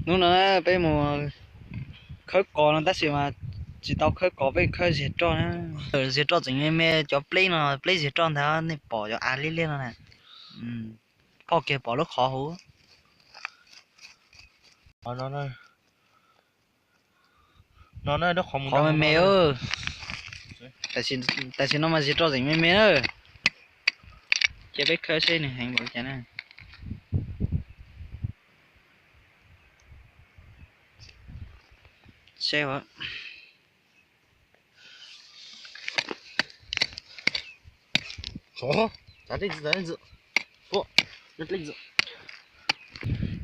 Hnub no peb mus khawb kos no tab sis mas tsis tau khawb kos, peb khawb ziag roj na. Ziag roj tseem me me, cov pleb no pleb ziag roj ntag, nej pom cov av liab liab no na. Phoj kiag pom lub qhov huv. Qhov me me. Tam sim no mas ziag roj tseem me me na. Cia peb khawb seb nws heev npaum cas na. Seb.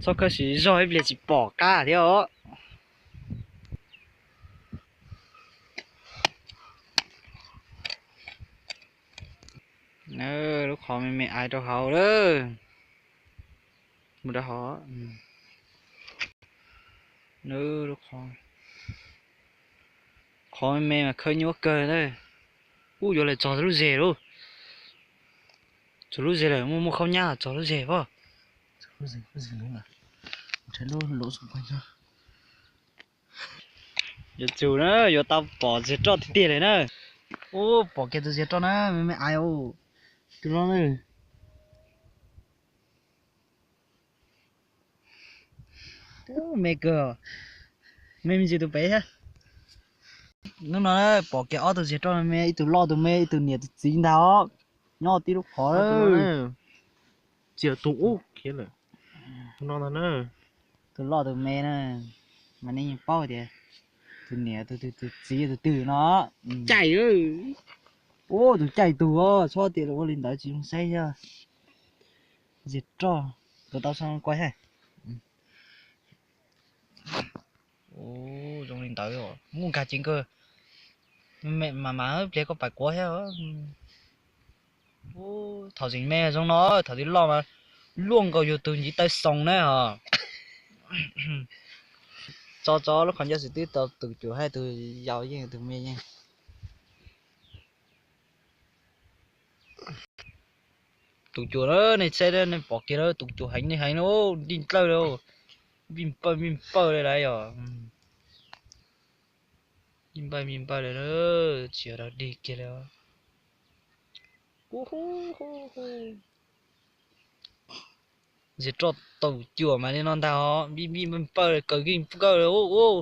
Txhob khawb siv zog ib pliag tsis pom qab thiab os. Lub qhov me me aiv rau hauv lawm. Mus rau hauv. Qhov me me mas khawb nyuaj kawg na. Ub, yuav lawm, txog lub zes lauj. Txog lub zes lawm, muaj muaj khaub nyab txog lub zes pob. Yuav tsum na, yuav tau pom ziag roj tiag tiag lawm na. Ub, pom kiag tus ziag roj na, me me aiv tus no na. Me kawg, me me ntsis tus pem thiab. Hnub no pom kiag ob tug ziag roj me, ib tug loj tus me, ib tug niam tus txiv ntag os. Nyob tib lub qhov. Txiv tus ub khiav lawm. Tus loj tus me na, mas nej yeej paub tias tus niam tus twg tus txiv tus twg no. Caij. Ub, tus caij tus os, txhob tias ua li ntawd tsis zoo saib thiab. Ziag roj, tus tau so kuv thiab. Zoo li ntawd, muaj nkag ceev kawg. Mas mas pliag koj pais kuav thiab. Thaum tseem me zoo no, thaum twb loj mas luaj nkaus yus tus ntiv taw xoo na os. Tso tso lub qhov ncauj xwb twb tau tus cuam hab tus yau yeej tus me yeej. Tus cuam na, nej saib nej pom kiag na, tus cuam heev li heev na, nti nplawj li, npij npawj npij npawj li lawm yog. Npij npawj npij npawj li, tsis yog dog dig kiag li. Ziag roj tus cuam mas li no ntag os, npij npij npawj npawj li, kaw npij npawj li ub.